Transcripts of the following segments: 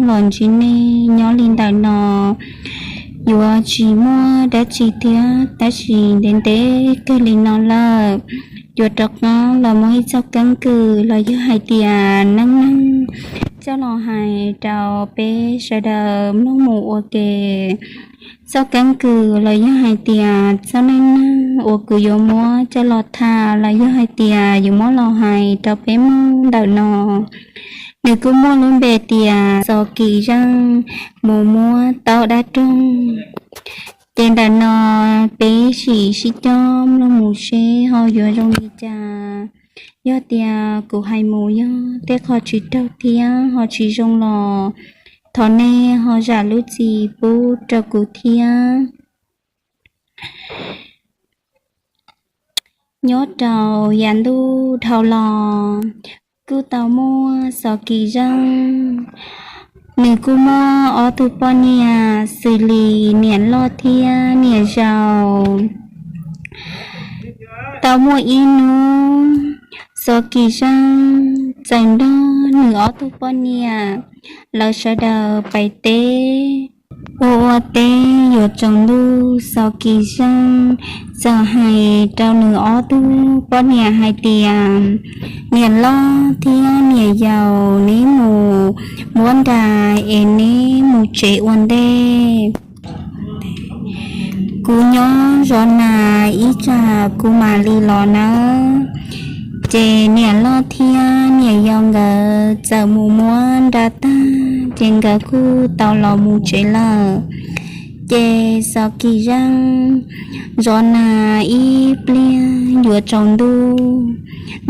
kom ntsib nej nyob li ntawm no yuav tsis muaj dab tsi thiab. Tab sis ntev ntev kawg li no lawm, yuav rov qab los muaj ib txoj keeb kwm los yog hais tias neej neeg coj los hais rau peb sawv daws mloog mus ua ke. Txoj keeb kwm los yog hais tias txoj neej neeg uas kuv yuav muab coj los tham los yog hais tias yuav muab los hais rau peb mloog ntawm no, nws kuj muaj lub npe tias Xos Kis Zeej mus muab taub dab roog. Ces ntawm no peb sim sib coj mloog mus seb ho yuav zoo li cas. Yog tias kuv hais mus yog tej qho tsis raug thiab ho tsis zoo los thov nej ho zam lub txim pub rau kuv thiab. Nyob rau yav ntuj dhau los, kuj tau muaj Xos Kis Zeej, nws kuj muaj ob tug poj niam xws li niam loj thiab niam yau. Tau muaj ib hnub, Xos Kis Zeej txawm nrog nws ob tug poj niam, lawv sawv daws pais teb. Ua ua teb yuav tsaus ntuj, Xos Kis Zeej txawm hais rau nws ob tug poj niam hais tias, niam loj thiab niam yau, neb mus muab nra es neb mus tsev ua ntej. Kuv nyob zov nas ib tsam kuv mam li los nawb. Ces niam loj thiab niam yau nkawd txawm mus muab nra tag ces nkawd kuj tau los mus tsev lawm. Ces Xos Kis Zeej zov nas ib pliag yuav tsaus ntuj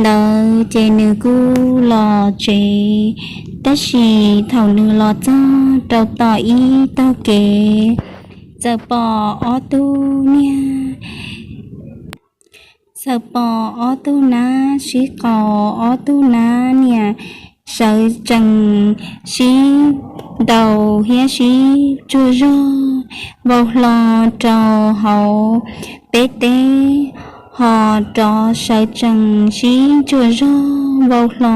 ntawd ces nws kuj los tsev. Tab sis thaum nws los txog rau tom ib tog kev, txawm pom ob tug niag txawm pom ob tug nab sib qaus, ob tug nab niam sawv tsees sib ntaus thiab sib tsuag zog vau hlo rau hauv peb teb, ho rov sawv tsees sib tsuag zog vau hlo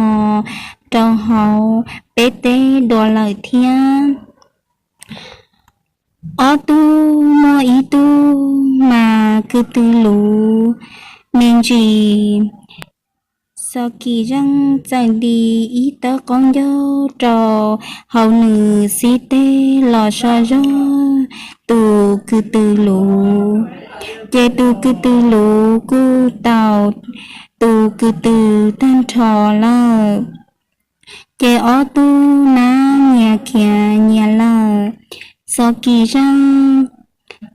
rau hauv peb teb dua lawm thiab. Ob tug muaj ib tug mas kwv tw luv me ntsis. Xos Kis Zeej txawm nti ib tawb qaub ncaug rau hauv nws xib teg los so zog tus kwv tw luv. Ces tus kwv tw luv kuj tau tus kwv tw tag nrho lawm. Ces ob tug nab nyias khiav nyias lawm. Xos Kis Zeej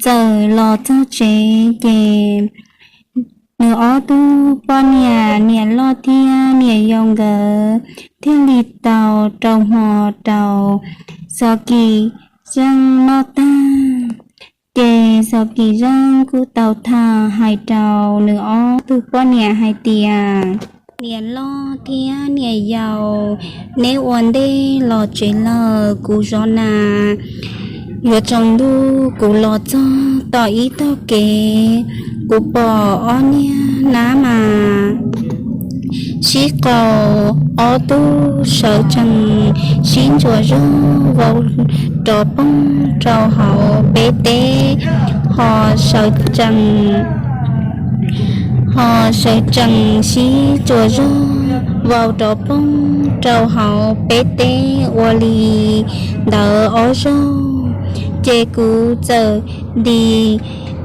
txawm los txog tsev ces nws ob tug poj niam, niam loj thiab niam yau nkawd thiaj li tau rau hmo rau Xos Kis Zeej noj tag. Ces Xos Kis Zeej kuj tau tham hais rau nws ob tug poj niam hais tias, niam loj thiab niam yau, neb ua ntej los tsev lawm, kuv zov nas yuav tsaus ntuj, kuv los txog tom ib tog kev, kuv pom ob niag nab mas sib qaus, ob tug sawv tsees sib ntsuas zog vau rov poog rau hauv peb teb, ho sawv tsees ho sawv tsees sib ntsuas zog vau rov poog rau hauv peb teb ua li ntawd ob zaug. Ces kuv txawm nti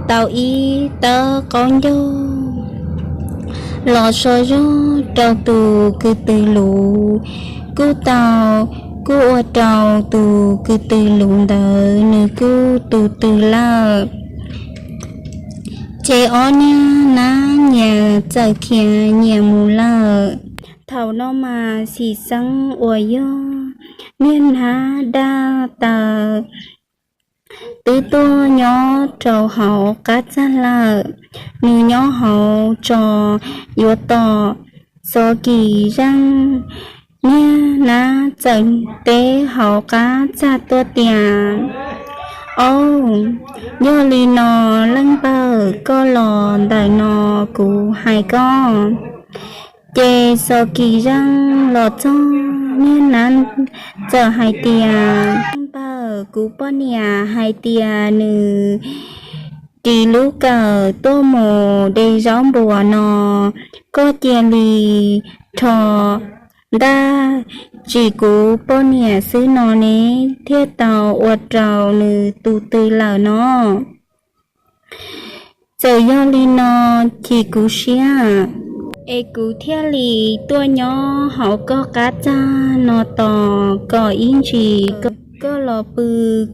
tau ib tawb qaub ncaug los so zog rau tus kwv tw luv. Kuj tau, kuj ua rau tus kwv tw luv ntawd nws kuj tus tw lawm. Ces ob niag nab nyias txawm khiav nyias mus lawm. Thaum no mas Xim Xeeb uas yog niag nab daj taw twb tuaj nyob rau hauv qab txaj lawm. Nws nyob hauv tso yuav tos Xos Kis Zeej. Niag nab txawm teb hauv qab txaj tuaj tias, Au, yog li no leej npawg, koj los ntawm no kuv hais koj. Ces Xos Kis Zeej los txog niag nab txawm hais tias, Npawg, kuv poj niam hais tias nws ris lub kawm tuaj mus de zaub npuas no, koj cia li rho ntaj tsim kuv poj niam xwb no ne, thiaj tau ua rau nws tus tw lawm no. Txawm yog li no, chim kuv siab, es kuv thiaj li tuaj nyob hauv koj qab txag no tos kom ib ntsis koj los pw,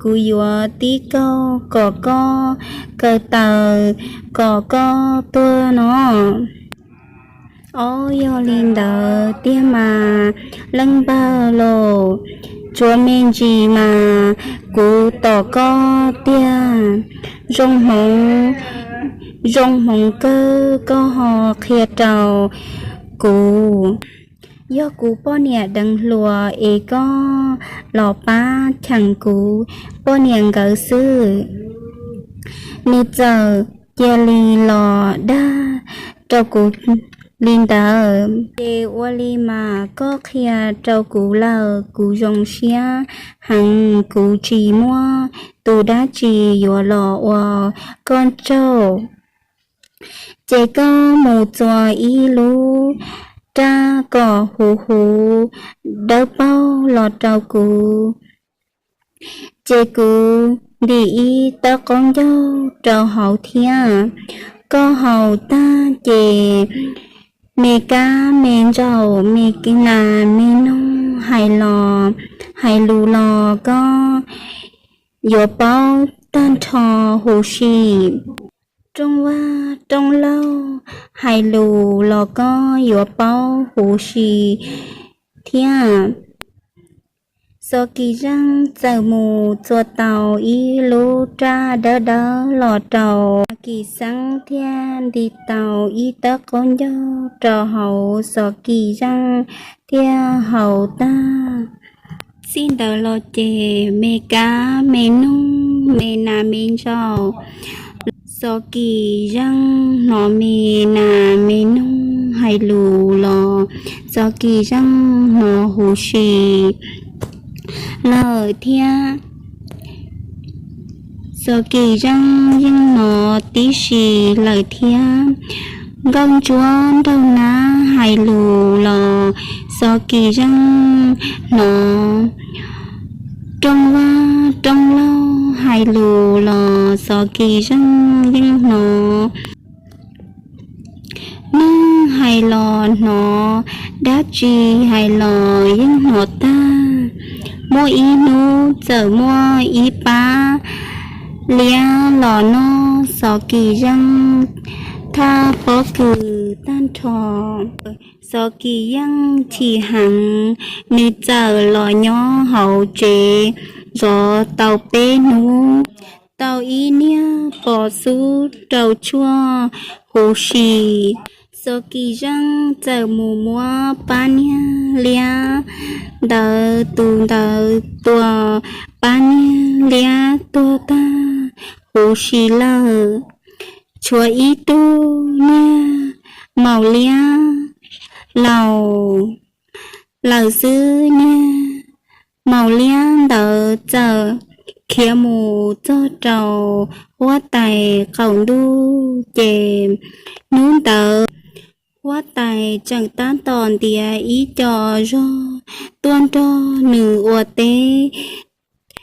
kuv yuav tib kaug kom koj kaw taws kom koj tuag no. Ob, yog li ntawd tiag mas leej npawg los, tsuav me ntsis mas kuv tos koj tiag. Zoo hmoov, zoo hmoov kawg koj ho qhia rau kuv. Yog kuv poj niam deev hluas es koj los pab cheem kuv poj niam nkawd xwb. Nws txawm cia li los dag rau kuv li ntawd. Ces ua li mas koj qhia rau kuv lawm, kuv zoo siab heev, kuv tsis muaj tus dab tsi yuav los ua koj tsaug. Ces koj mus txua ib lub raj kom huv huv dawb paug los rau kuv. Ces kuv ntim ib tawb qaub ncaug rau hauv thiab. Koj haus tag ces me kab me ntsaum me nas me noog hais los hais lus los koj yuav paub tag nrho huv si. Rooj vag rooj laug hais lus los koj yuav paub huv si thiab. Xos Kis Zeej txawm mus txua tau ib lub raj dawb dawb los rau Xos Kis Zeej thiab nti tau ib tawb qaub ncaug rau hauv Xos Kis Zeej thiab haus tag. Txij ntawd los ces me kab me noog me nas me ntsaum, Xos Kis Zeej hnov me nas me noog hais lus los Xos Kis Zeej hnov huv si lawm thiab. Xos Kis Zeej yeej hnov tib si lawm thiab. Nkauj ntsuab nraug nab hais lus los Xos Kis Zeej hnov. Rooj vag rooj laug hais lus los Xos Kis Zeej yeej hnov. Neeg hais los hnov, dab tsi hais los yeej hnov tag. Muaj ib hnub txawm muaj ib pab liab los noj Xos Kis Zeej thaj pob kws tag nrho. Xos Kis Zeej chim heev, nws txawm los nyob hauv tsev zov tau peb hnub, tau ib niag pos xub rau tshuaj huv si. Xos Kis Zeej txawm mus muab pab niag liab ntawd, tus ntawd tua pab niag liab tuag tag huv si lawm. Tshuav ib tug niag maum liab laus lawm xwb. Niag maum liab ntawd txawm khiav mus txog rau huab tais qaum ntuj ces hnub ntawd huab tais tseem tab tom ntiav ib co zog tuaj nrog nws ua teb.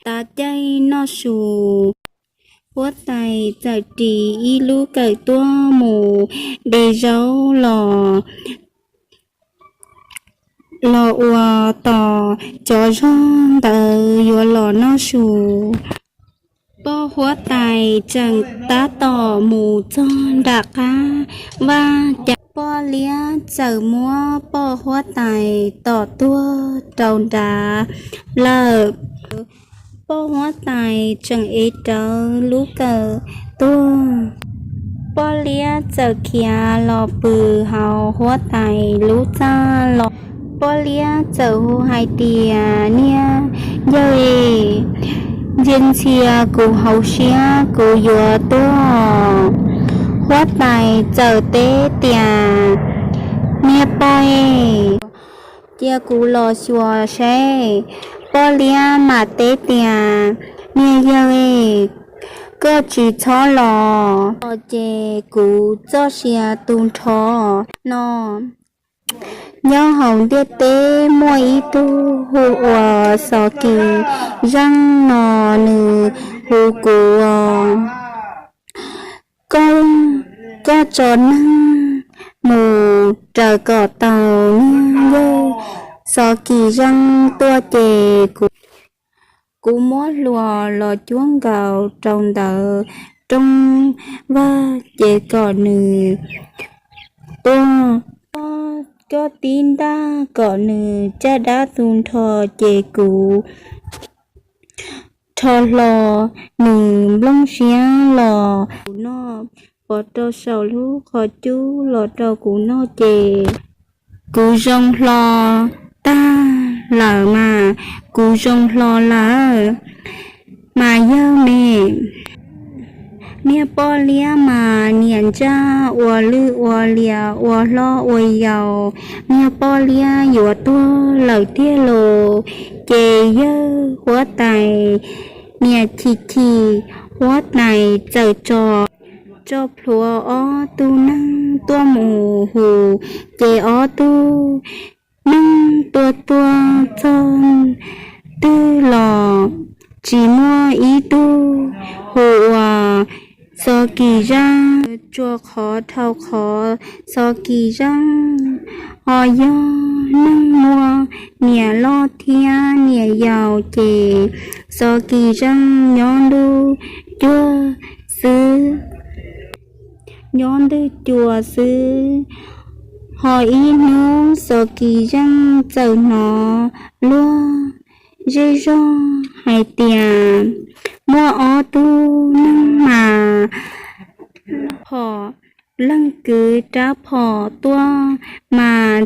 Tav caij noj su, huab tais txawm ris ib lub kawm tuaj mus de zaub los los ua tos cov zog ntawd yuav los noj su. Poj huab tais tseem tab tom mus txog nram qab vaj cas poj liab txawm muab poj huab tais tom tuag rau nrad lawm. Poj huab tais tseem ev rawv lub kawm tuag. Poj liab txawm khiav los pw hauv huab tais lub txaj los. Poj liab txawm hu hais tias, Niag yawg, ntxia ntxia kuv hauv siab, kuv yuav tuag. Huab tais txawm teb tias, Niag pog es, cia kuv los xyuas seb. Poj Liab mam teb tias, Niag yawg es, koj tsis txhob los, los ces kuv txoj sia tu nrho no. Nyob hauv ntiaj teb muaj ib tug hu ua Xov Kis Zeej no, nws hu kuv os. Koj tso neeg mus raws kom tau niag yawg Xov Kis Zeej tuaj ces kuv muab hlua los cuab nkaus rau ntawm rooj vag ces kom nws tuaj, koj tib ntaj kom nws caj dab tu nrho ces kuv rho hlo nws nplooj siab los kuv noj, pov rau saum lub qhov cub los rau kuv noj ces kuv zoo hlo tag lawm mas, kuv zoo hlo lawm mas yawg me. Niag Poj Liab mas niam ntsaj ua lwj ua liam ua hlob ua yaus, niag Poj Liab yuav tuag lawm tiag los. Ces yawg huab tais niam chim chim, huab tais txawm tso, tso plhuav ob tug neeg tuaj mus hu, ces ob tug neeg tuaj tuaj txog twg los tsis muaj ib tug hu ua Xov Kis Zeej, tsuas qhov dhau qhov Xov Kis Zeej ho yog neeg muaj niam loj thiab niam yau ces Xov Kis Zeej nyob ntuj cuag xwb, nyob ntug cua xwb. Ho ib hnub Xov Kis Zeej txawm hnov luag zej zog hais tias muaj ob tug neeg mas phom, leej kwv rab phom tuaj mas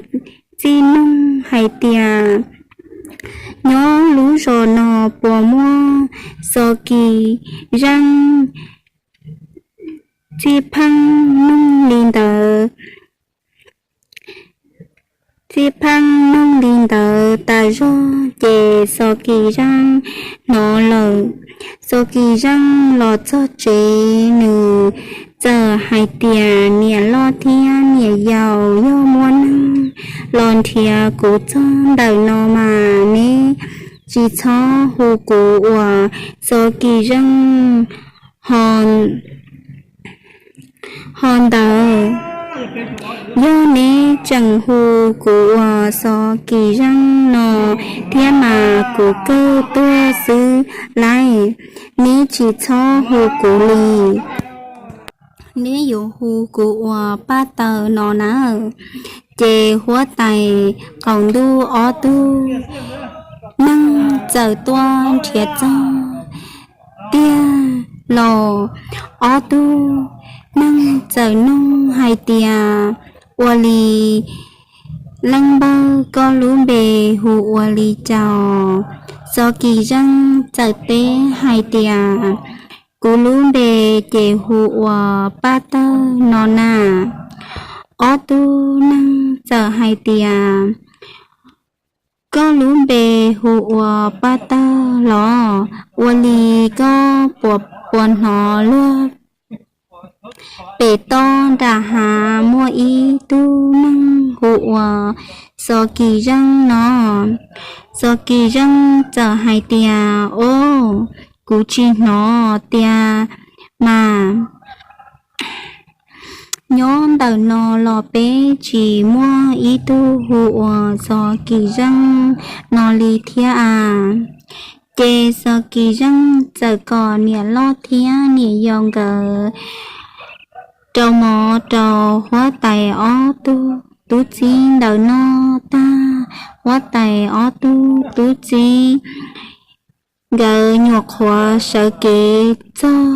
txij noog hais tias nyob lub zos no puas muaj Xov Kis Zeej. Txij pheej noog li ntawd, txij pheej noog li ntawd tas zog ces Xov Kis Zeej hnov lawm. Xov Kis Zeej los txog tsev nws txawm hais tias, Niam loj thiab niam yau, yog muaj neeg los nrhiav kuv txog ntawm no mas neb tsis txhob hu kuv ua Xov Kis Zeej ho ntawd. Yog neb tseem hu kuv ua Xov Kis Zeej no thiab mas kuv kawg tuag xwb lauj. Neb tsis txhob hu kuv li. Neb yuav hu kuv ua Paj Taw no na. Ces huab tais qaum ntuj ob tug neeg txawm tuaj nrhiav txog tiag los, ob tug neeg txawm noog hais tias, Ua li leej npawg, koj lub npe hu ua li cas? Xov Kis Zeej txawm teb hais tias, Kuv lub npe ces hu ua Paj Taw no na. Ob tug neeg txawm hais tias, Koj lub npe hu ua Paj Taw los? Ua li koj puas hnov luag pem toj nram hav muaj ib tug neeg hu ua Xov Kis Zeej no? Xov Kis Zeej txawm hais tias, Au, kuv tsis hnov tiag mas. Nyob ntawm no los peb tsis muaj ib tug hu ua Xov Kis Zeej no li thiab as. Ces Xov Kis Zeej txawm kom niam loj thiab niam yau nkawd rau mov rau huab tais ob tug tub txib ntawd noj tag, huab tais ob tug tub txib nkawd nyuam qhuav sawv kev txog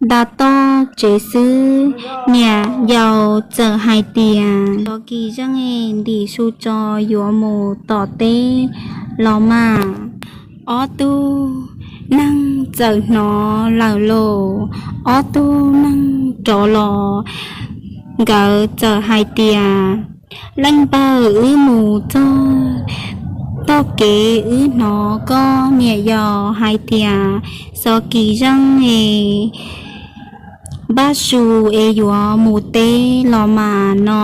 nta toj tsev xwb, niam yau txawm hais tias, Xov Kis Zeej, ntim su tso yuav mus tom teb los mas. Ob tug neeg txawm hnov lawm los, ob tug neeg rov los nkawd txawm hais tias, Leej npawg, wb mus txog tog kev wb hnov koj niam yau hais tias Xov Kis Zeej es npaj su es yuav mus teb los mas no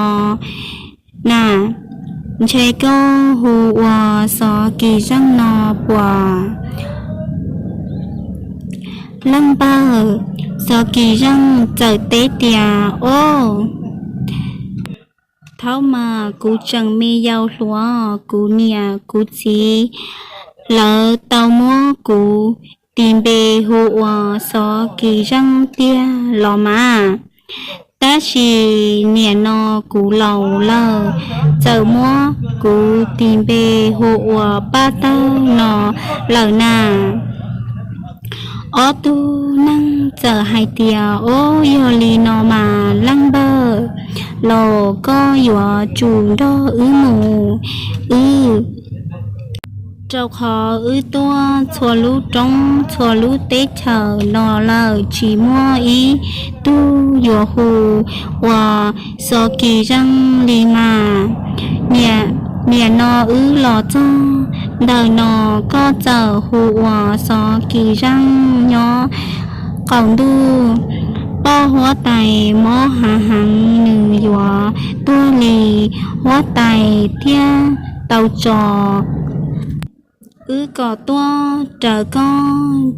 na, ntshe koj hu ua Xov Kis Zeej no puas? Leej npawg, Xov Kis Zeej txawm teb tias, Ob, thaum mas kuv tseem me yau hluas, kuv niam kuv txiv lawv tau muab kuv tis npe hu ua Xov Kis Zeej tiag los mas. Tab sis niam no kuv laus lawm, txawm muab kuv tis npe hu ua Paj Tawg no lawm na. Ob tug neeg txawm hais tias, Ob, yog li no mas leej npawg, los koj yuav tsum nrog wb mus, wb rau qhov wb tuaj txhua lub roob txhua lub teb chaws no lawm tsis muaj ib tug yuav hu ua Xov Kis Zeej li mas. Niam no wb los txog ntawm no, koj txawm hu ua Xov Kis Zeej nyob qaum ntuj, poj huab tais mob hav heev nws yuav tuag li, huab tais thiaj tau tso wb kom tuaj raws koj,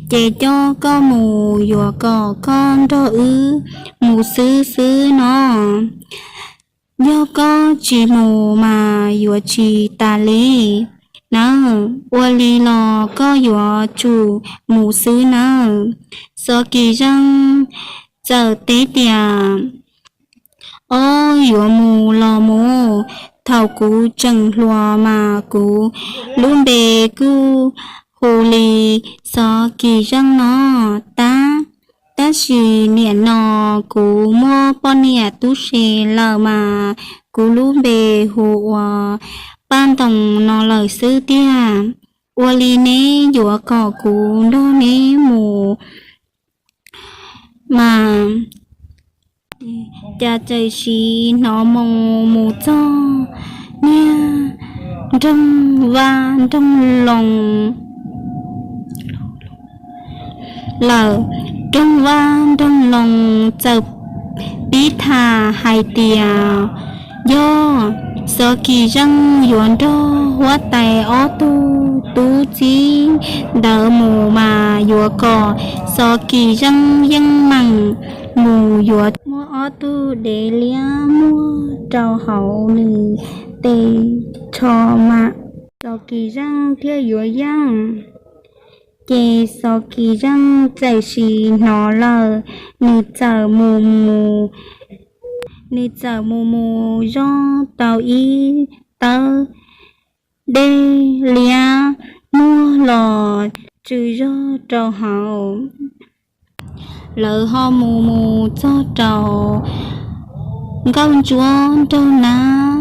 ces coj koj mus yuav kom koj nrog wb mus xwb xwb no. Yog koj tsis mus mas yuav tsis tas li nawb, ua li los koj yuav tsum mus xwb nawb. Xov Kis Zeej txawm teb tias, Ob, yuav mus los mus, thaum kuv tseem hluas mas kuv lub npe kuj hu li Xov Kis Zeej no tab, tab sis niam no kuv muaj poj niam tub se lawm mas kuv lub npe hu ua Paj Ntoo no lawm xwb tiag. Ua li neb yuav kom kuv nrog neb mus mas cas txawm sis hnov moo mus txog niag nroog vaj nroog loo lawm. Nroog vaj nroog loo txawm pib tham hais tias, Yog Xov Kis Zeej yuav nrog huab tais ob tug tub txib ntawd mus mas yuav kom Xov Kis Zeej yeej meem mus, yuav muab ob tug dev liab muag rau hauv nws tes tsho mas Xov Kis Zeej thiaj yuav yeej. Ces Xov Kis Zeej txawm sis hnov lawm, nws txawm mus mus, nws txawm mus mus zoj tau ib tawb dej liab muag los tsw zog rau hauv. Lawv ho mus mus txog rau nkauj ntsuab nraug nab.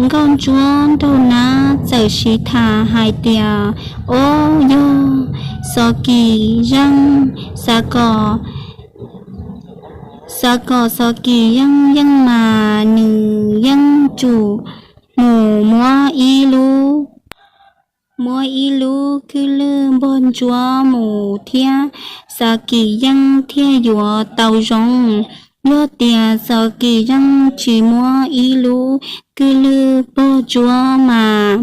Nkauj ntsuab nraug nab txawm sis tham hais tias, Ob, yog Xov Kis Zeej xav kom, xav kom Xov Kis Zeej yeej mas nws yeej tsum mus muab ib lub, muab ib lub kwj lwj npog ntsuab mus thiab Xov Kis Zeej thiaj yuav tau zoo. Yog tias Xov Kis Zeej tsis muab ib lub kwj lwj npog ntsuab mas,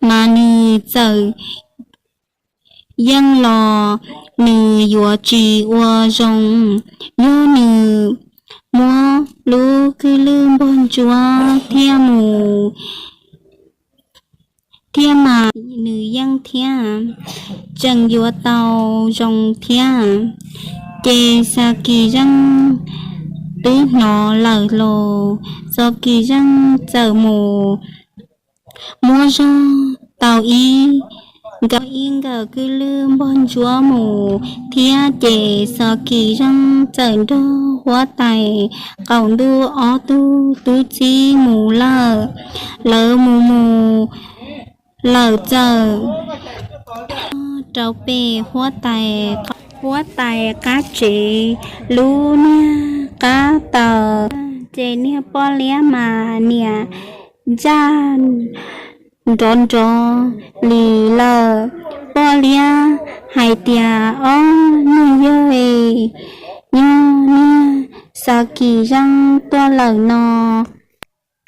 mas nws txawm yeej los nws yuav tsis ua zoo. Yog nws muab lub kwj lwj npog ntsuab thiaj mus thiab mas nws yeej thiab tseem yuav tau zoo thiab. Ces Xov Kis Zeej twb hnov lawm los Xov Kis Zeej txawm mus muab zog tau ib nkawm, ib nkawm kwj lwj npog ntsuab mus thiab. Ces Xov Kis Zeej txawm nrog huab tais qaum ntuj ob tug tub txib mus lawm. Lawv mus mus lawm txawm rau pem huab tais, huab tais qab tsev lub niag qab taws, ces niag poj liab mas niam ntsaj nrov nrov li lawm. Poj liab hais tias, Ob, niag yawg, yog niag Xov Kis Zeej tuaj lawm no,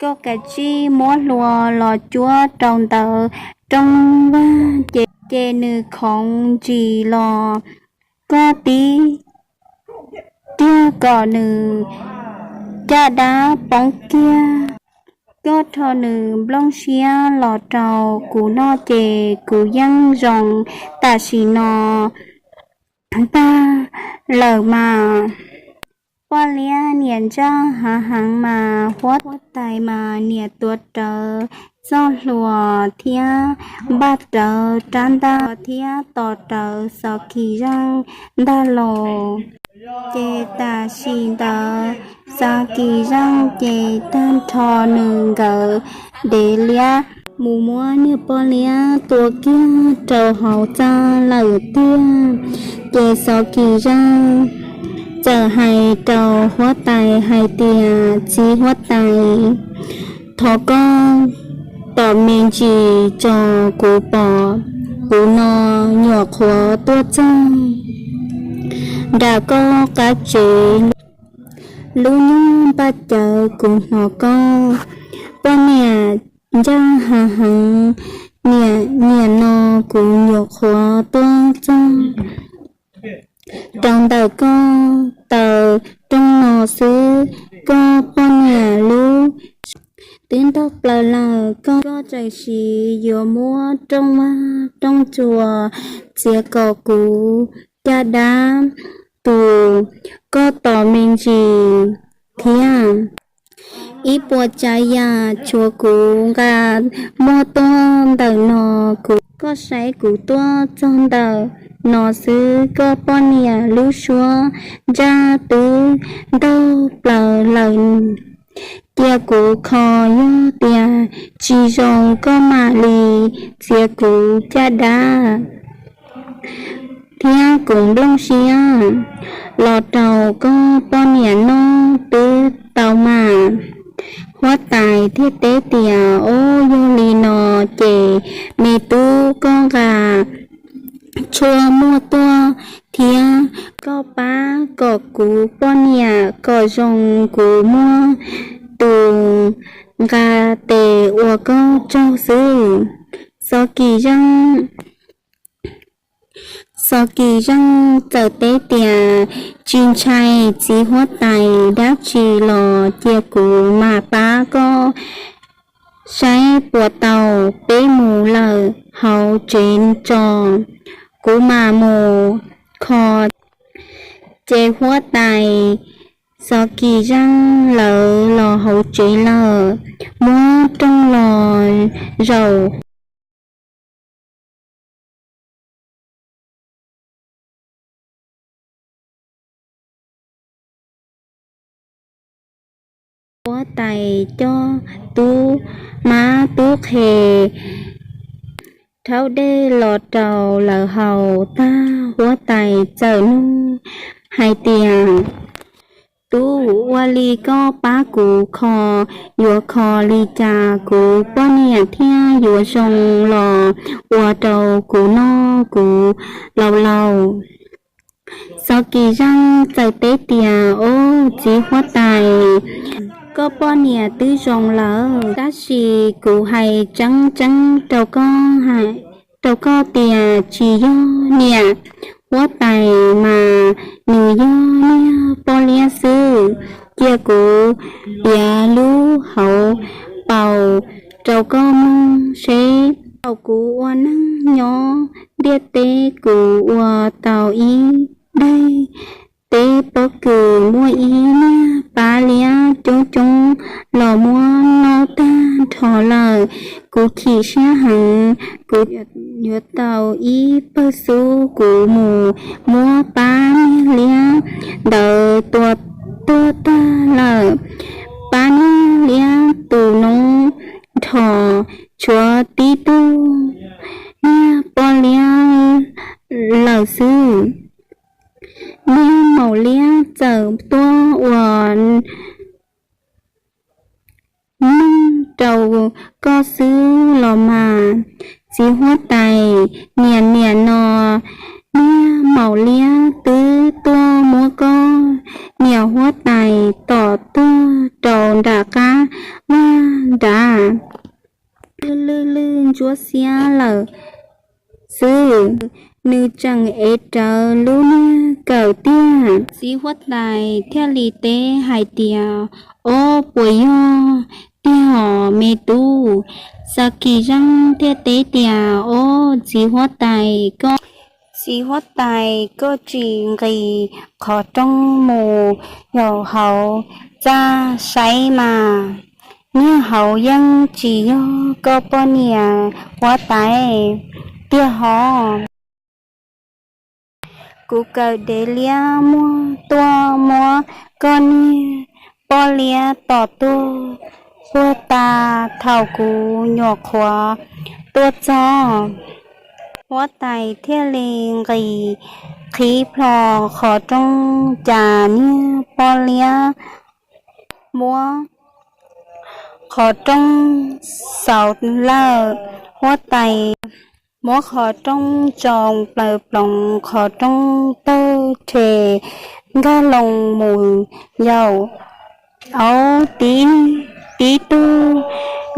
koj kav tsij muab hlua los cuab rau ntawm rooj vag, ces nws khoov ntsis los koj tib tiag kom nws caj dab poob kiag. Koj rho nws nplooj siab los rau kuv noj ces kuv yeej zoo tam sim no ntag lawm mas. Poj liab niam ntsaj hav heev mas huab tais mas niam tuav rawv txoj hlua thiab npaj rawv rab ntaj thiab tos rawv Xov Kis Zeej ntag los. Ces tam sim ntawd Xov Kis Zeej ces tag nrho nws nkawd dev liab mus muab niag poj liab tua kiag rau hauv txaj lawm tiag. Ces Xov Kis Zeej txawm hais rau huab tais hais tias, Txiv huab tais, thov koj tos me ntsis tso kuv pom kuv no nyuam qhuav tuaj txog nram koj qab tsev. Lub nyoog npaj cawv kuv hnov koj poj niam ntsaj hav heev, niam, niam no kuv nyuam qhuav tuaj txog rau ntawm koj taws rooj no xwb, koj poj niam lub twb ntaug plaws lawm, koj, koj tseem siv yuav muab rooj vag rooj tsuas txiav kom kuv caj dab tus, koj tos me ntsis thiab. Ib puas tsav yam tshuav kuv nqa muaj tuaj ntawm no, kuv, koj saib kuv tuaj txog ntawm no xwb, koj poj niam lub suab ntsaj twb ntaug plaws lawm. Cia kuv kho, yog tias tsis zoo koj mam li txiav kuv caj dab thiab kuv nplooj siab los rau koj poj niam noj twb tau mas. Huab tais thiaj teb tias, Ob, yog li no ces me tub, koj nqa tshuaj muaj tuaj thiab, koj pab kom kuv poj niam kom zoo, kuv muaj tus nqa tes ua koj tsaug xwb. Xov Kis Zeej, Xov Kis Zeej txawm teb tias, Tsis ntshai txiv huab tais, dab tsi los cia kuv mam pab koj saib puas tau. Peb mus lawm hauv tsev tso, kuv mam mus kho. Ces huab tais, Xov Kis Zeej lawv los hauv tsev lawm, muab rooj los zaum. Huab tais coj tub mab tub qhe rhaub dej los rau lawv haus tag, huab tais txawm nug hais tias, Tub, ua li koj pab kuv kho, yuav kho li cas kuv poj niam thiaj yuav zoo los ua rau kuv noj kuv laus laus? Xov Kis Zeej txawm teb tias, Ob, txiv huab tais, koj poj niam twb zoo lawm, tab sis kuv hais tseeb tseeb rau koj tias tsis yog niam huab tais mas nws yog niag poj liab xwb. Cia kuv piav lub hauv paus rau koj mloog seb. Thaum kuv ua neej nyob ntiaj teb, kuv ua tau ib daim teb pob kws, muaj ib niag pab liab coob coob los muab noj tag nrho lawm. Kuv chim siab heev, kuv yuav tau ib pawg xub, kuv mus muab pab niag liab ntawd tua tuag tag lawm. Pab niag liab tus noob nrho, tshuav tib tug niag poj liab lawm xwb. Niag maum liab txawm tuaj ua neej rau koj xwb los mas. Txiv huab tais, niam niam no niag maum liab twb tuaj muab koj niam huab tais tom tuag rau nram qab vaj nrad, twb lwj lwj ntsuab xiab lawm xwb, nws tseem ev rawv lub niag kawm tiag. Txiv huab tais thiaj li teb hais tias, Ob, puas yog tiag os me tub? Xos Kis Zeej thiaj teb tias, Ob, txiv huab tais, koj, txiv huab tais, koj tsis nqis qhov rooj mus yaum hauv txaj saib mas, niag hauv yeej tsis yog koj poj niam huab tais tiag hov. Kuv kawm dev liab muag tuaj muab koj niag poj liab tom tuag puag ta thaum kuv nyuam qhuav tuaj txog. Huab tais thiaj li nqis qhib plho qhov rooj, cas niag poj liab muab qhov rooj xauv lawm. Huab tais muab qhov rooj tsoo plaws ploov, qhov rooj tawg rhe nkag loo mus yaum, aub, tib tug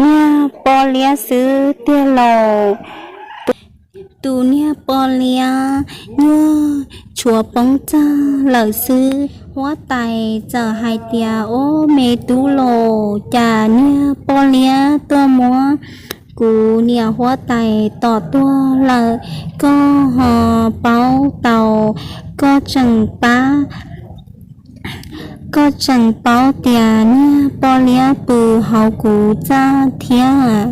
niag poj liab xwb tiag lauj. Tus niag poj liab nyuag tshuav poob txaj lawm xwb. Huab tais txawm hais tias, Ob, me tub los, cas niag poj liab tuaj muab kuv niam huab tais tom tuag lawm, koj ho paub tau, koj tseem pab, koj tseem paub tias niag poj liab pw hauv kuv txaj thiab.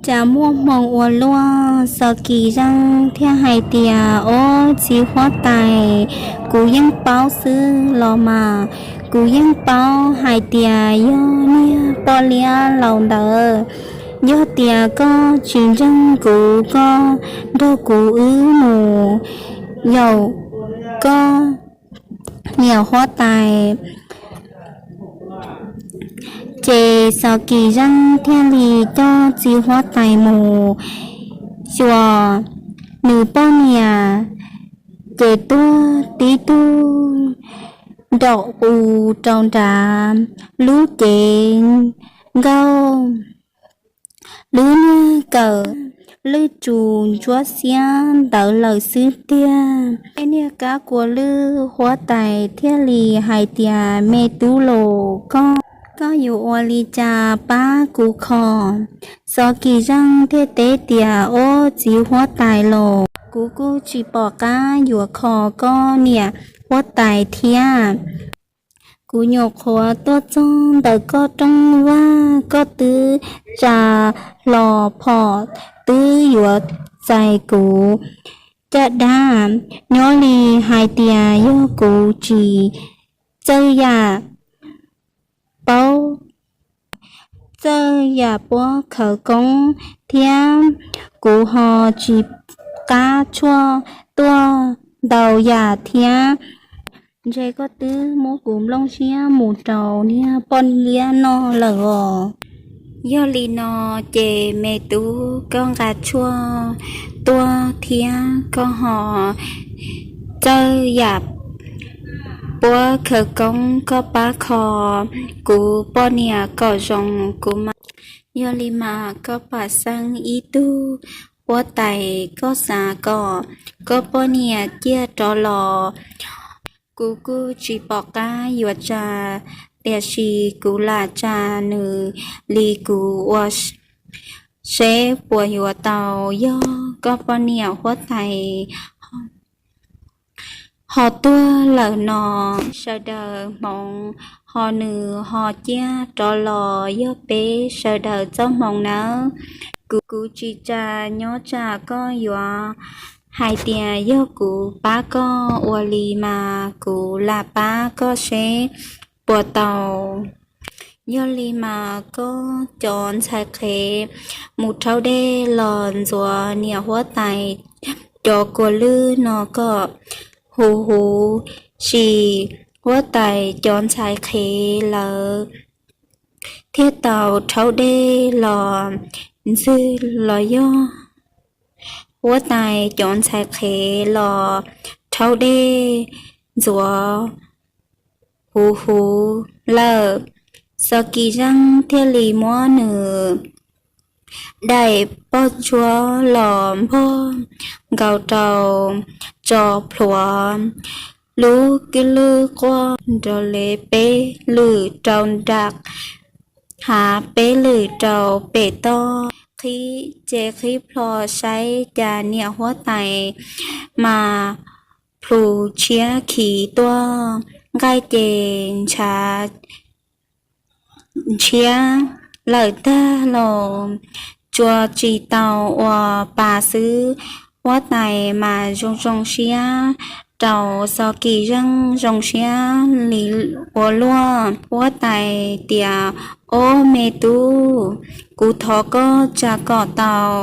Cas muaj hmoo ua luaj, Xos Kis Zeej thiaj hais tias, Ob, txiv huab tais, kuv yeej paub xwb los mas. Kuv yeej paub hais tias yog niag poj liab laus ntawd. Yog tias koj tsis ntseeg kuv, koj nrog kuv wb mus yaum koj niam huab tais. Ces Xos Kis Zeej thiaj li coj txiv huab tais mus xyuas nws poj niam, ces tuag tib tug nraum u rau nrad lub cev nkauj, lub niag kawm lwj tsuas ntsuab xiab ntawd lawm xwb tiag. Tej niag kab kua lwj, huab tais thiaj li hais tias, Me tub los, koj, koj yuav ua li cas pab kuv kho? Xos Kis Zeej thiaj teb tias, Ob, txiv huab tais los, kuv kuj tsis pom qab yuav kho koj niam huab tais thiab. Kuv nyuam qhuav tuaj txog ntawm koj rooj vag, koj twb tsa hlo phom twb yuav txais kuv caj dab. Nyob li hais tias yog kuv tsis txawj yam paub, txawj yam puab khawv koob thiab, kuv ho tsis qab tshuaj tuaj ntau yam thiab. Ntshe koj twb muab kuv nplooj siab mus rau niag poj liab noj lawm os. Yog li no ces me tub, koj nqa tshuaj tuaj thiab koj ho txawj yam puab khawv koob, koj pab kho kuv poj niam kom zoo kuv mas. Yog li mas koj pab xeeb ib tug huab tais, koj xav kom koj poj niam ciaj rov los, kuv kuj tsis pom qab yuav tsa, tiam sis kuv lam tsa nws li kuv ua seb puas yuav tau. Yog koj poj niam huab tais ho tuag lawm no, sawv daws hmoov, ho nws ho ciaj rov los yog peb sawv daws txoj hmoov nawb. Kuv, kuv tsis tsa nyob tsam koj yuav hais tias yog kuv pab koj, ua li mas kuv lam pab koj seb puas tau. Yog li mas koj cov ntxhais qhev, mus rhaub dej los ntxuav niam huab tais cov kua lwj no kom huv huv, sim huab tais cov ntxhais qhev lawv thiaj tau rhaub dej los ntxwg los yog huab tais cov ntxhais qhev los rhaub dej ntxuav huv huv lawm. Xos Kis Zeej thiaj li muab nws daim npog ntsuab los npog nkaus rau tso plhuav lub kwj lwj quaj nrov le peb lwm rau nram hav peb lwm rau pem toj, qhib ces qhib plho saib cas niam huab tais mas plhus tshiab khiv tuaj, nqaij ces ntshav ntshiab lawm tag los tsuas tsis tau ua pa xwb. Huab tais mas zoo zoo siab rau Xos Kis Zeej zoo siab li ua luaj. Huab tais tias, Ob me tub, kuv thov koj tsa kom tau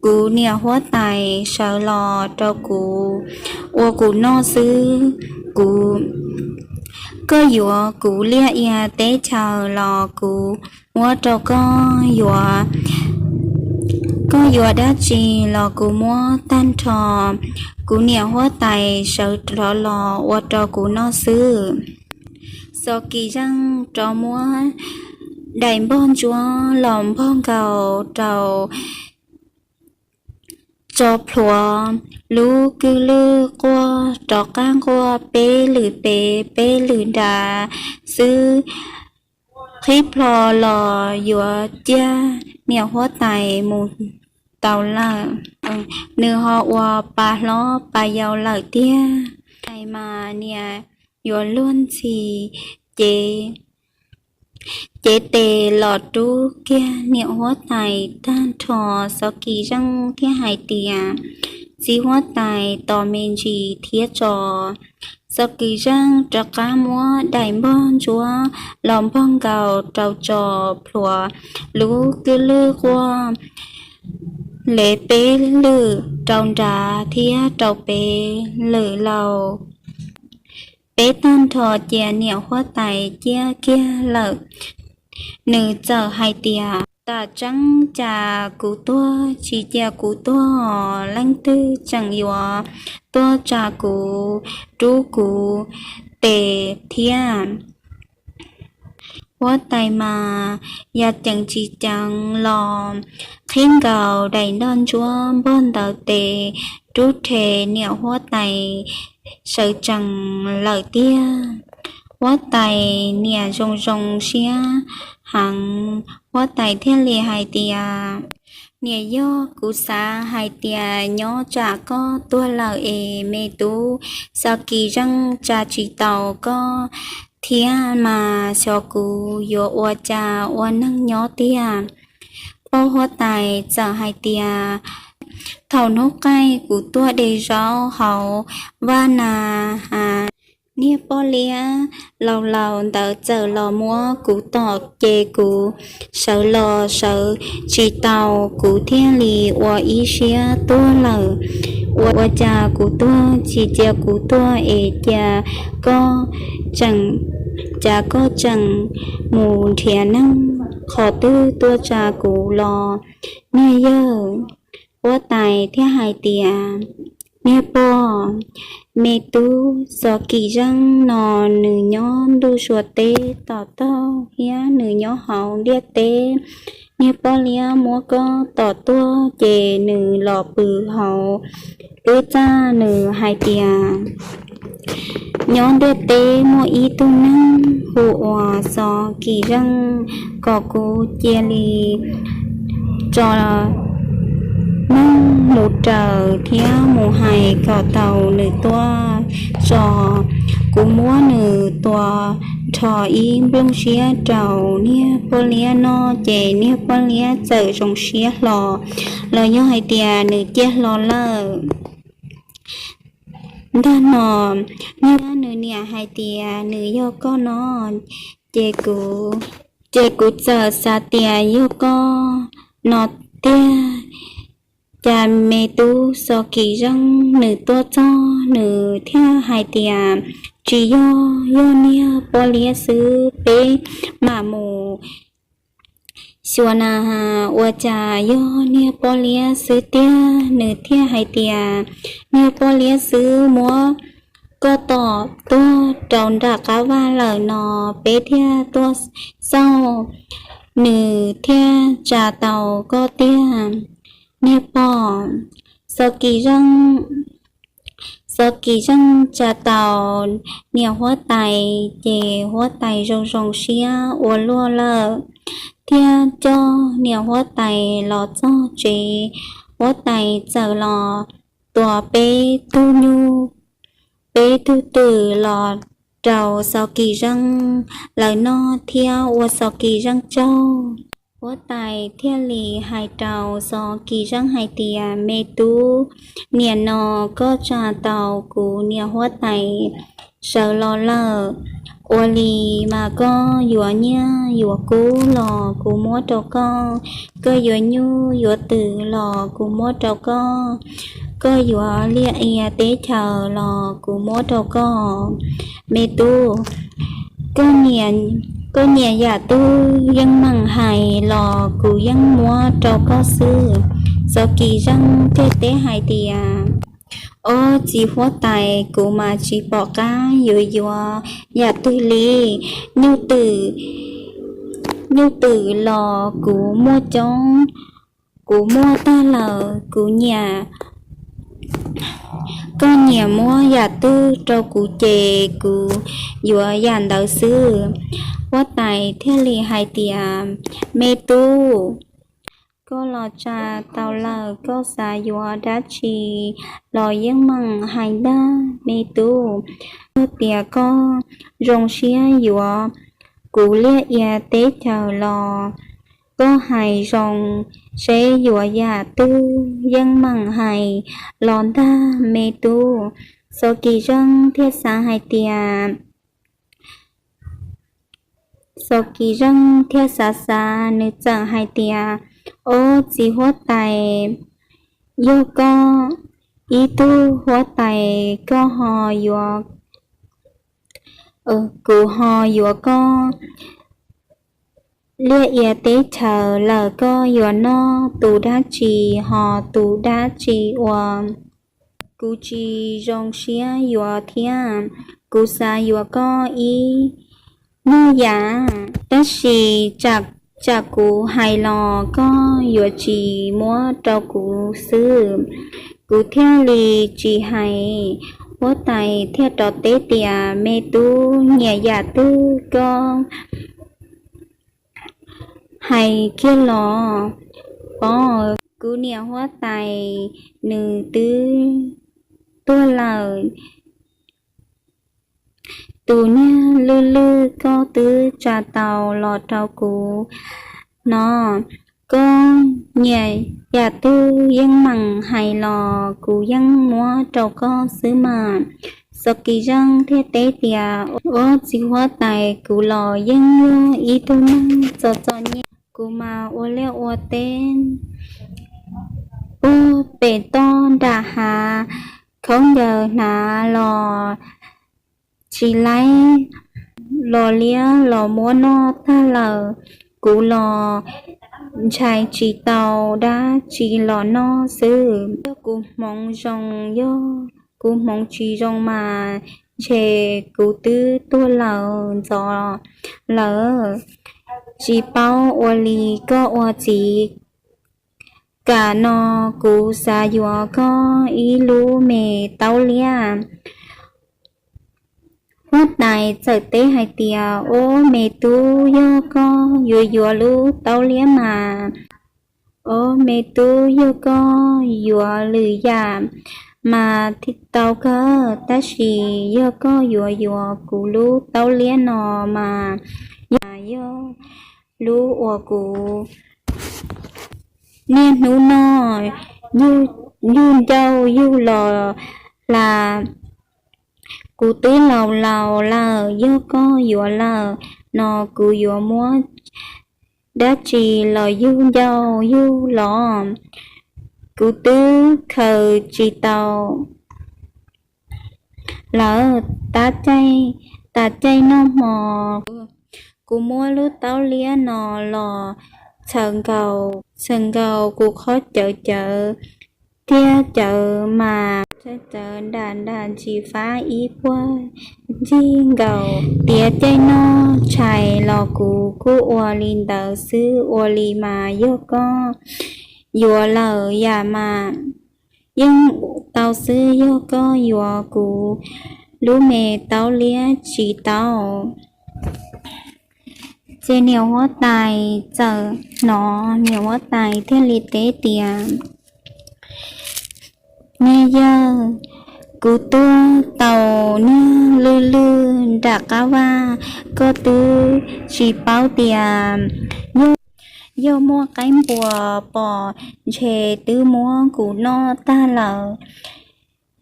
kuv niam huab tais sawv los rau kuv ua kuv noj xwb. Kuv, koj yuav kuv liaj ia teb chaws los kuv muab rau koj yuav, koj yuav dab tsi los kuv muab tag nrho. Kuv niam huab tais sawv rov los ua rau kuv noj xwb. Xos Kis Zeej rov muab daim npog ntsuab los npog nkaus rau tso plhuav lub kwj lwj quaj rov qab nquaj peb lwm pem peb lwm nrad xwb, qhib plho los yuav ciaj niam huab tais mus tau lawm. Nws ho ua pa hlob pa yau lawm tiag. Tais mas niam yuav luag ntxhi ces cev tes los rub kiag niam huab tais tag nrho. Xos Kis Zeej thiaj hais tias, Txiv huab tais, tos me ntsis thiab tso. Xos Kis Zeej rov qab muab daim npog ntsuab los npog nkaus rau tso plhuav lub kwj lwj quaj le peb lwm rau nrad thiab rau peb lwm lauj. Peb tag nrho cia niam huab tais ciaj kiag lawm. Nws txawm hais tias, Tam tseeb cas kuv tuag tsis cia kuv tuag, leej twg tseem yuav tuaj tsa kuv rub kuv tes thiab? Huab tais mas yog ceev tsis ceev los qhib nkaus daim npog ntsuab npog ntawd tes rub rhe niam huab tais sawv tsees lawm tiag. Huab tais niam zoo zoo siab heev, huab tais thiaj li hais tias, Niam yog, kuv xav hais tias nyob tsam koj tuag lawm es me tub Xos Kis Zeej tsa tsis tau koj thiab mas xyov kuv yuav ua cas ua neeg nyob tiag. Poj huab tais txawm hais tias, Thaum hnub qaij kuv tuaj de zaub hauv vaj na has, niag poj liab laus laus ntawd txawm los muab kuv tom ces kuv sawv los sawv tsis tau, kuv thiaj li ua ib siab tuag lawm. Ua cas kuv tuag tsis cia kuv tuag es cia koj tseem, cas koj tseem mus nrhiav neeg qhov twg tuaj tsa kuv los? Niag yawg, huab tais thiaj hais tias, Niag pog, me tub Xos Kis Zeej no nws nyob ntuj suav teb tom taug thiab nws nyob hauv ntiaj teb. Niag poj liab muab koj tom tuag ces nws los pw hauv lub txaj, nws hais tias, Nyob ntiaj teb muaj ib tug neeg hu ua Xos Kis Zeej, kom kuv cia li tso neeg mus raws thiab mus hais kom tau nws tuaj tso. Kuv muab nws tua nrho ib nplooj siab rau niag poj liab noj ces niag poj liab txawm zoo siab hlo los yog hais tias nws ciaj hlo lawm. Ntag no, niag nws niam hais tias, Nws yog koj no, ces kuv, ces kuv txawm xav tias yog koj no tiag. Cas me tub Xos Kis Zeej nws tuaj txog nws thiaj hais tias, tsis yog, yog niag poj liab xwb, peb mam mus xyuas na. Ua cas yog niag poj liab xwb tiag, nws thiaj hais tias, niag poj liab xwb, muab koj tom tuag rau nram qab vaj lawm no, peb thiaj tuaj xauj, nws thiaj tsa tau koj tiag. Niag pog Xos Kis Zeej, Xos Kis Zeej tsa tau niam huab tais ces huab tais zoo zoo siab ua luaj lawm, thiaj coj niam huab tais los txog tsev. Huab tais txawm los tua peb tug nyuj, peb tug twm los rau Xos Kis Zeej lawv noj thiab ua Xos Kis Zeej tsaug. Huab tais thiaj li hais rau Xos Kis Zeej hais tias, me tub, niam no koj tsa tau kuv niam huab tais sawv los lawm, ua li mas koj yuav nyiaj yuav kub los kuv muab rau koj, koj yuav nyuj yuav twm los kuv muab rau koj, koj yuav liaj ia teb chaws los kuv muab rau koj. Me tub, koj nyiam yam twg yeej meem hais los kuv yeej muab rau koj xwb. Xos Kis Zeej thiaj teb hais tias, ob txiv huab tais, kuv mas tsis pom qab yuav yuav yam twg li. Nyuj twm, nyuj twm los kuv muaj coob, kuv muaj tag lawm, kuv nyiam, koj nyiam muab yam twg rau kuv ces kuv yuav yam ntawd xwb. Huab tais thiaj li hais tias, me tub, koj los tsa tau lawm, koj xav yuav dab tsi los yeej meem hais ntag me tub. Yog tias koj zoo siab yuav kuv liaj ia teb chaws los koj hais zoo seb yuav yam twg yeej meem hais los ntag me tub. Xos Kis Zeej thiaj xav hais tias, Xos Kis Zeej thiaj xav xav, nws txawm hais tias, ob txiv huab tais, yog koj ib tug huab tais, koj ho yuav, kuv ho yuav koj liaj ia teb chaws lawm, koj yuav noj tus dab tsi ho tus dab tsi ua. Kuv tsis zoo siab yuav thiab, kuv xav yuav koj ib nyuag yam, tab sis tsam kuv hais los koj yuav tsis muab rau kuv xwb, kuv thiaj li tsis hais. Huab tais thiaj rov teb tias, me tub, nyiam yam twg koj hais kiag los pov, kuv niam huab tais nws twb tuag lawm. Tus niag lwj lwj koj twb tsa tau los rau kuv no, koj nyiam yam twg yeej meem hais los kuv yeej muab rau koj xwb mas. Xos Kis Zeej thiaj teb tias, ua txiv huab tais, kuv los yeej yog ib tug neeg txom txom nyem, kuv mas ua liaj ua teb puag pem toj nram hav, khaub ncaws hnav los tsis laib, los liab los muab noj tag lawm, kuv los ntshai tsis tau dab tsi los noj xwb. Yog kuv hmoov zoo, yog kuv hmoov tsis zoo mas ntshe kuv twb tuag lawm ntxov lawm. Tsis paub ua li koj ua txiv kam no, kuv xav yuav koj ib lub me taub liab. Huab tais txawm teb hais tias, ob me tub, yog koj yuav yuav lub taub liab mas, ob me tub, yog koj yuav lwm yam mas tau kawg, tab sis yog koj yuav yuav kuv lub taub liab no mas, yog lub uas kuv niaj hnub no yug ncauj yug los hla. Kuv twb laus laus lawm, yog koj yuav lawm no kuv yuav muab dab tsi los yug ncauj yug los. kuv twb khaws tsis tau lawm. Tab caij, tas caij noj hmo, kuv muab lub taub liab no los txhawm nkaus, txhawm nkaus kuv qhov cawv cawv thiab cawv mas txawv nram nram ntsis fab ib puag ncig nkaus. Tiav caij noj tshais los kuv kuj ua li ntawd xwb, ua li mas yog koj yuav lawm yam mas yeej tau xwb, yog koj yuav kuv lub me taub liab tsis tau. Ces niam huab tais txawm hnov, niam huab tais thiaj li teb tias, Niag yawg, kuv tuaj tau niag lwj lwj nram qab vaj, koj twb tsis paub tias yog, yog muaj qaib npua pom ntshe twb muab kuv noj tag lawm.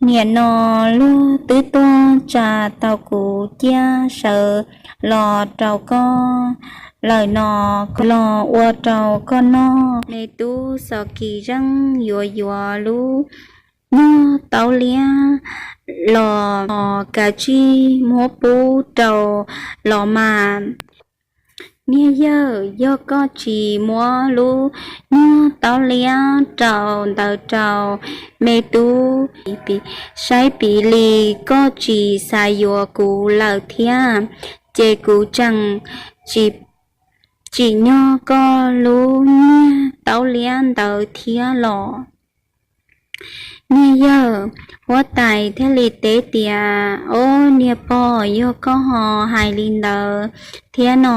Nim no luag twb tuaj tsa tau kuv ciaj sawv los rau koj lawm no, los ua rau koj noj. Me tub Xos Kis Zeej yuav yuav lub nyuag taub liab los, los kav tsij muab pub rau los mas. Niag yawg, yog koj tsis muab lub nyuag taub liab rau ntawd rau me tub, saib piv li koj tsis xav yuav kuv lawm thiab, ces kuv tseem tsim nyog koj lub nyuag taub liab ntawd thiab los. Niag yawg, huab tais thiaj li teb tias, Ob niag pog, yog koj ho hais li ntawd thiab no,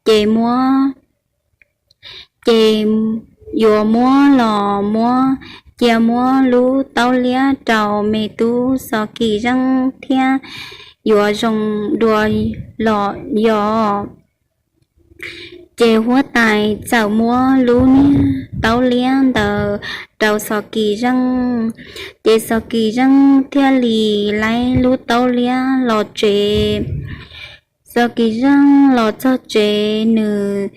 ces muab, ces yuav muab los muab, cia muab lub taub liab rau me tub Xos Kis Zeej thiab yuav zoo dua los yog. Ces huab tais txawm muab lub niag taub liab ntawd rau Xos Kis Zeej, ces Xos Kis Zeej thiaj li laib lub taub liab los tsev. Xos Kis Zeej los txog tsev nws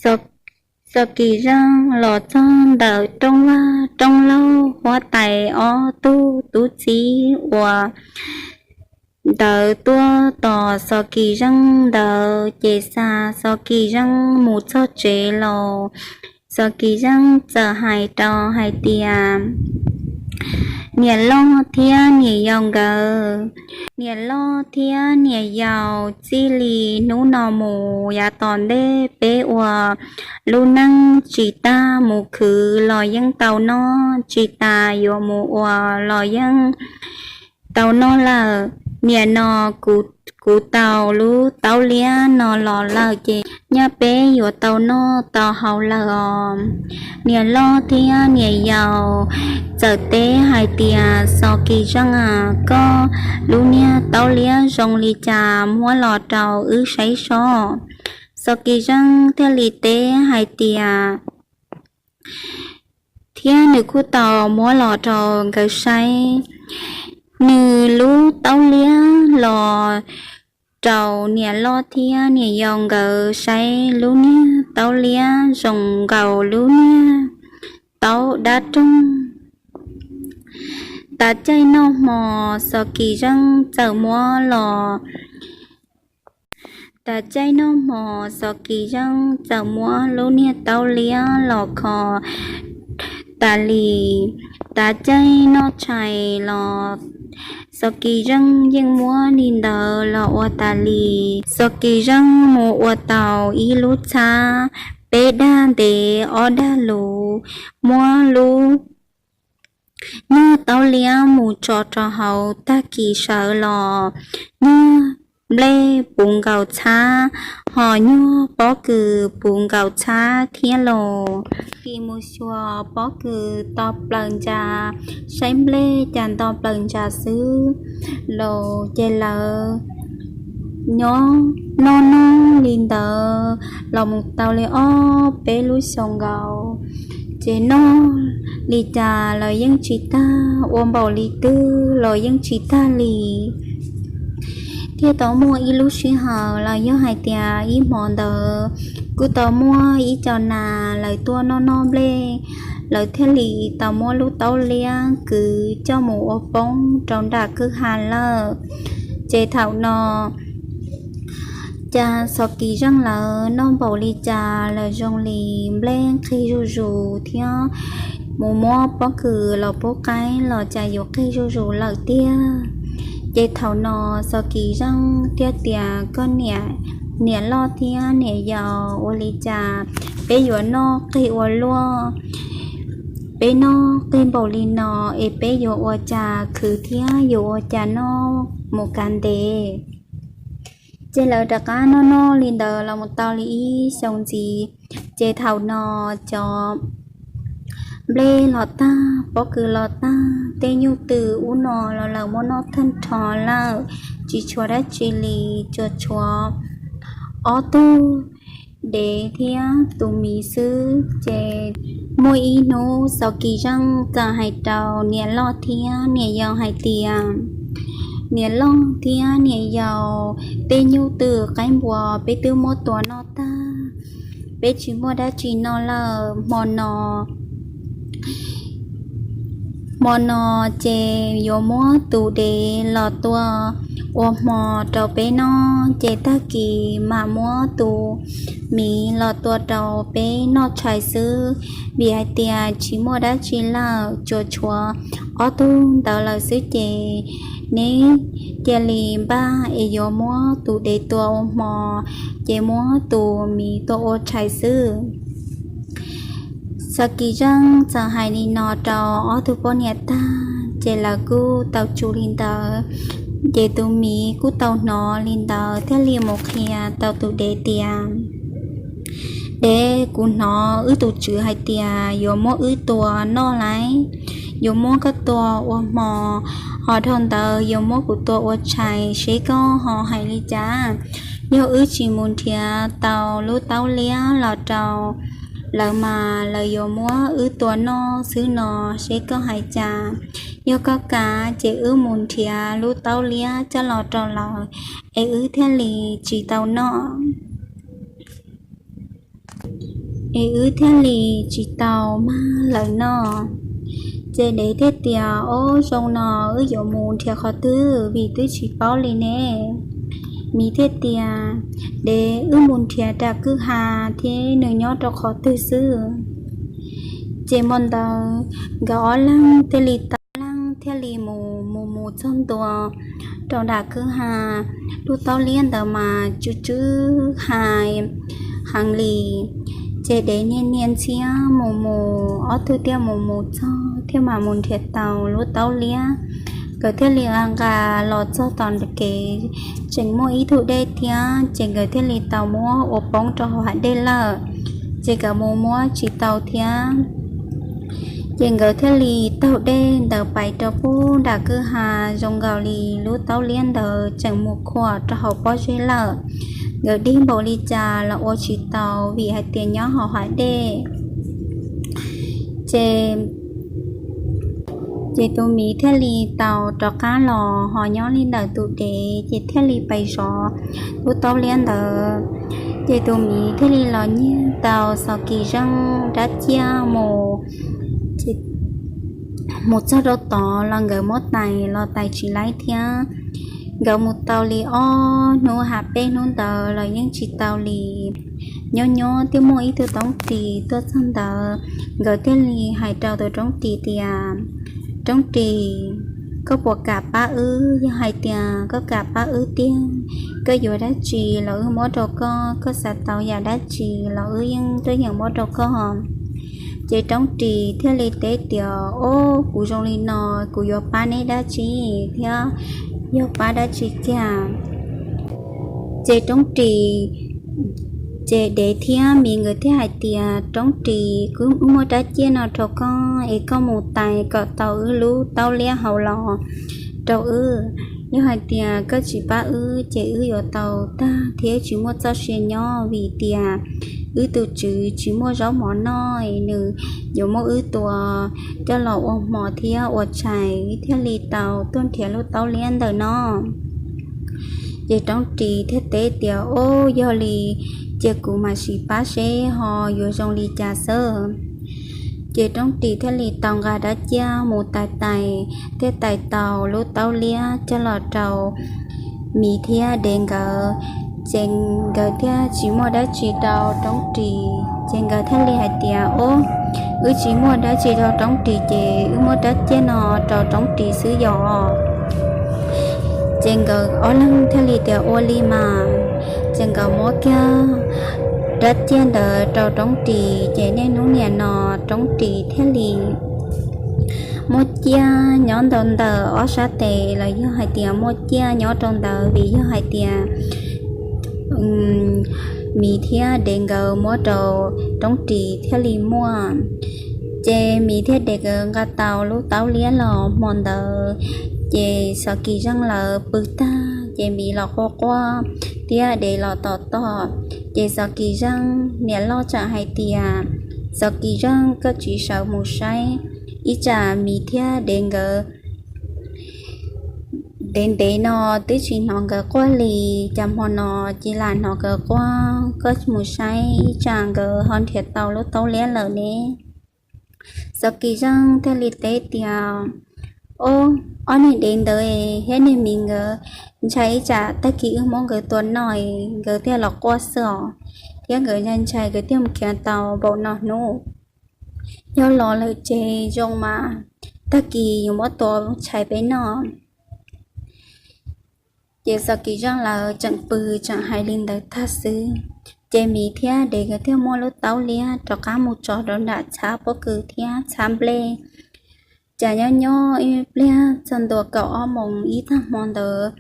Xos Kis Zeej los txog ntawm rooj vag rooj laug, huab tais ob tug tub txib uas ntawd tuaj tos Xos Kis Zeej ntawd, ces xa Xos Kis Zeej mus txog tsev los, Xos Kis Zeej txawm hais rau hais tias, Niam loj thiab niam yau nkawd, niam loj thiab niam yau txij li hnub no mus yav tom ntej peb ua lub neej tsis tag, mus khwv los yeej tau noj, tsis tas yuav mus ua los yeej tau noj lawm. Nim no kuv tau lub taub liab no los lawm ces nyaj peb yuav tau noj tau haus lawm os. Niam loj thiab niam yau txawm teb hais tias, Xos Kis Zeej a, koj lub niag taub liab zoo li cas muab los rau wb saib sob. Xos Kis Zeej thiaj li teb hais tias, thiab nws kuj tau muab los rau nkawd saib. Nws lub taub liab los rau niam loj thiab niam yau nkawd saib, lub niag taub liab zoo nkaus lub niag taub dab roog. Tav caij noj hmo, Xos Kis Zeej txawm muab los Tav caij noj hmo, Xos Kis Zeej txawm muab lub niag taub liab los kho tas li. Tav caij noj tshais los Xos Kis Zeej yeej muab li ntawd los ua tas li. Xos Kis Zeej mus ua tau ib lub txhab, peb dag ntev ob dag luv, muab lub nyuag taub liab mus tso rau hauv, tag kis sawv los nyuag nplej puv nkaus txhab, ho nyuag pob kws puv nkaus txhab thiab los. Kis mus xyuas pob kws to plaws ntsa, saib nplej cas nto plaws ntsa xwb los. Ces lawv nyob noj noj li ntawd los mus tau li ob peb lub xyoo nkaus, ces noj li cas los yeej tsis tag, ua npaum li twg los yeej tsis tag li. Thiaj tau muaj ib lub sij hawm los yog hais tias ib hmo ntawd kuj tau muaj ib co nas lawv tuaj noj noj nplej, lawv thiaj li tau muab lub taub liab kwv coj mus ua poob rau nram kwj ha lawm. Ces thaum no cas Xov Kis Zeej lawv noj npaum li cas los zoo li nplej qig zuj zus thiab mus muab pob kws los pub qaib los cas yuav qig zuj zus lawm tiag. Ces thaum no Xov Kis Zeej thiaj tias, koj niam, niam loj thiab niam yau, ua li cas peb yuav noj qig ua luaj? Peb noj qig npaum li no es peb yuav ua cas khwv thiab yuav ua cas noj mus kav ntev? Ces lawv rov qab noj noj li ntawd los mus tau li ib xyoo ntxiv, ces thaum no cov nplej los tag, pob kws los tag, tej nyuj twm ub no los lawv muab noj tag nrho lawm, tsis tshuav dab tsi li, tsuas tshuav ob tug dev thiab tus miv xwb. Ces muaj ib hnub Xov Kis Zeej txawm hais rau niam loj thiab niam yau hais tias, niam loj thiab niam yau, tej nyuj twm qaib npua peb twb muab tua noj tag, peb tsis muaj dab tsi noj lawm. Hmo no, hmo no ces yuav muab tus dev los tua ua hmo rau peb noj, ces tag kis mam muab tus miv los tua rau peb noj tshais xwb, vim hais tias tsis muaj dab tsi lawm, tsuas tshuav ob tug ntawd lawm xwb. Ces neb cia li npaj es yuav muab tus dev tua ua hmo, ces muab tus miv tua ua tshais xwb. Xov Kis Zeej txawm hais li no rau ob tug poj niam tag, ces lawv kuj tau tsum li ntawd. Ces tus miv kuj tau hnov li ntawd thiaj li mus qhia tau tus dev tias, dev, kuv hnov wb tus tswv hais tias yuav muab wb tua noj lawm, yuav muab koj tua ua hmo, ho dhau ntawd yuav muab kuv tua ua tshais, seb koj ho hais li cas? Yog wb tsis mus nrhiav tau lub taub liab los rau lawv mas lawv yuav muab wb tua noj xwb no, seb koj hais cas? Yog koj kam ces wb mus nrhiav lub taub liab coj los rau lawv, es wb thiaj li tsis tau noj, es wb thiaj li tsis tau mag lawv noj. Ces dev thiaj tias, ob, zoo no wb yuav mus nrhiav qhov twg, vim twb tsis paub li ne. Miv thiaj tias, dev, wb mus nrhiav nram kwj ha thiab nws nyob rau qhov twg xwb. Ces hmo ntawd nkawd ob leeg thiaj li tau, ob leeg thiaj li mus mus mus txog ntua rau nram kwj ha, lub taub liab ntawd mas tsw tsw ha heev li. Ces dev niaj niaj ntxhiab mus mus, ob tug thiaj mus mus txog thiaj mam mus nrhiav tau lub taub liab. Nkawd thiaj li nqa los txog tom kev, tseem muaj ib tug dej thiab, ces nkawd thiaj li tau muab ua poob rau hauv hav dej lawm, ces nkawd mus muab tsis tau thiab. Ces nkawd thiaj li taug dej ntawd pais rau pub nram kwj ha, zoo nkaus li lub taub liab ntawd tseem mus khuam rau hauv pob zeb lawm. Nkawd dig npaum li cas los ua tsis tau, vim hais tias nyob hauv hav dej. Ces ces tus miv thiaj li tau rov qab los, ho nyob li ntawm tus dev ces thiaj li pais zov lub taub liab ntawd. Ces tus miv thiaj li los nyiag tau Xov Kis Zeej dab ciaj mus, mus txog rau tod los nkawd muab tais los tais tsis laib thiab. Nkawd mus tau li ob hnub ha peb hnub ntawd los yeej tsis tau li. Nyob nyob twb muaj ib tug roob ris tuaj txog ntawd, nkawd thiaj li hais rau tus roob ris tias, roob ris, koj puas kam pab wb? Yog hais tias koj kam pab wb tiag, koj yuav dab tsi los wb muab rau koj, koj xav tau yam dab tsi los wb yeej tuaj yeem muab rau koj. Ces roob ris thiaj li teb tias, ob, kuv zoo li no, kuv yuav pab neb dab tsi thiab, yog pab dab tsi kiag? Ces roob ris, ces dev thiab miv nkawd thiaj hais tias, roob ris, kuv muaj dab ciaj no rau koj es koj mus tais kom tau wb lub taub liab hauv los rau wb. Yog hais tias koj tsis pab wb ces wb yuav tau tag thiab tsis muaj txoj sia nyob, vim tias wb tus tswv tsis muaj zaub mov noj, nws yuav muab wb tua coj los ua hmo thiab ua tshais thiaj li tau tuaj nrhiav lub taub liab ntawm no. Ces roob ris thiaj teb tias, Ub, yog li ces kuv mam sim pab seb ho yuav zoo li cas xwb. Ces roob ris thiaj li tau nqa dab ciaj mus tais tais, thiaj tais tau lub taub liab coj los rau miv thiab dev nkawd. Ces nkawd thiaj tsis muaj dab tsi rau roob ris, ces nkawd thiaj li hais tias, Ub, wb tsis muaj dab tsi rau roob ris ces wb muab dab ciaj no rau roob ris xwb yom. Ces nkawd ob leeg thiaj li tias, Ua li mas. Ces nkawd muab kiag dab ciaj ntawd rau roob ris, ces niaj hnub niam no roob ris thiaj li muaj ciaj nyob ntau ntawm ob sab tes los yog hais tias muaj ciaj nyob rau ntawd, vim yog hais tias miv thiab dev nkawd muab rau roob ris thiaj li muaj. Ces miv thiab dev nkawd nqa tau lub taub liab los hmo ntawd, ces Xov Kis Zeej lawv pw tag ces miv los quaj quaj thiab dev los tom tom. Ces Xov Kis Zeej niam loj txawm hais tias, Xov Kis Zeej, koj tsis sawv mus saib ib tsam miv thiab dev nkawd ntev ntev no twb tsis hnov nkawd quaj li, cas hmo no cia li hnov nkawd quaj, koj mus saib ib tsam nkawd ho nrhiav tau lub taub liab lawm ne. Xov Kis Zeej thiaj li teb tias, Ob, ob niag dev ntawd thiab niag miv nkawd ntshai ib tsam tag kis wb muab nkawd tua noj nkawd thiaj los quaj xwb os, thiab nkawd ntshai ntshai nkawd thiaj mus khiav tau npaum no hnub. Yog los lawm ces zoo mas tag kis yuav muab tua tshais peb noj. Ces Xov Kis Zeej lawv tseem pw tseem hais li ntawd tag xwb, ces miv thiab dev nkawd thiaj muab lub taub liab rov qab mus tso rau nram txhab pob kws thiab txhab nplej. Cas nyob nyob ib pliag txog ntua kaum ob moos ib tag hmo ntawd,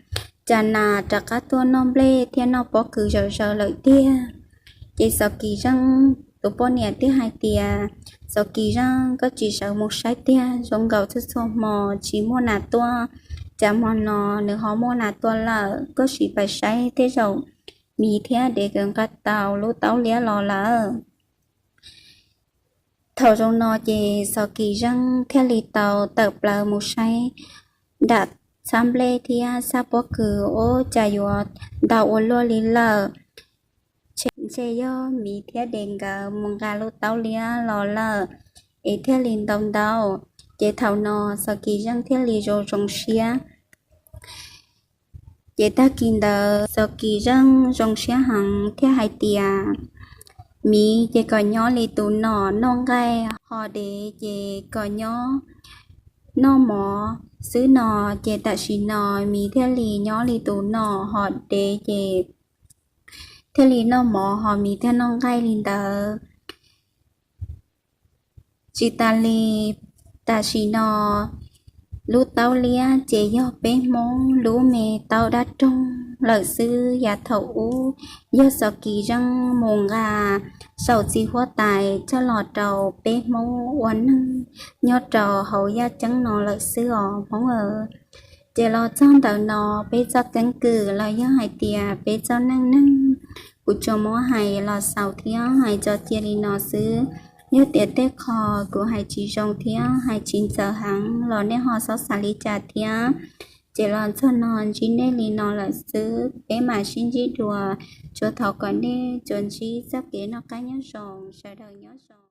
cas nas rov qab tuaj noj nplej thiab noj pob kws zom zaws lawm tiag. Ces Xov Kis Zeej tus poj niam thiaj hais tias, Xov Kis Zeej, koj tsis sawv mus saib tiag, zoo nkaus txhua txhua hmo tsis muaj nas tuaj, cas hmo no nws ho muaj nas tuaj lawm, koj sim pab saib tej zaum miv thiab dev nkawd nqa tau lub taub liab los lawm. Thaum zoo no ces Xov Kis Zeej thiaj li tau tawm plaws mus saib nram txhab nplej thiab txhab pob kws, ub, cas yuav ntau ua luaj li lawm. Ntshe yog miv thiab dev nkawd mus nqa lub taub liab los lawm es thiaj li ntau ntau. Ces thaum no Xov Kis Zeej thiaj li zoo zoo siab. Ces tag kis ntawd Xov Kis Zeej zoo siab heev thiaj hais tias, Miv ces kom nyob li tus nom noj nqaij, ho dev ces kom nyob noj mov xwb no. Ces tam sim no miv thiaj li nyob li tus nom, ho dev ces thiaj li noj mov ho miv thiaj noj nqaij li ntawd. Tsis tas li, tam sim no lub taub liab ces yog peb Hmoob lub me taub dab roog lawm xwb. Yav thaum ub yog Xov Kis Zeej mus nqa saum txiv huab tais coj los rau peb Hmoob ua neeg nyob rau hauv yaj ceeb no lawm xwb os Hmoob aw. Ces los txog ntawm no peb txoj keeb kwm los yog hais tias peb txoj neej neeg, kuv tsuas muab hais los xaus thiab hais tso cia li no xwb. Yog tias tej qho kuv hais tsis zoo thiab hais tsis ntxaws heev los nej ho xob xav li cas thiab. Ces los txog no ntsib nej li no lawm xwb, peb mam sib ntsib dua. Tsuas thov kom nej tsuas ntsib txoj kev noj qab nyob zoo, sawv daws nyob zoo.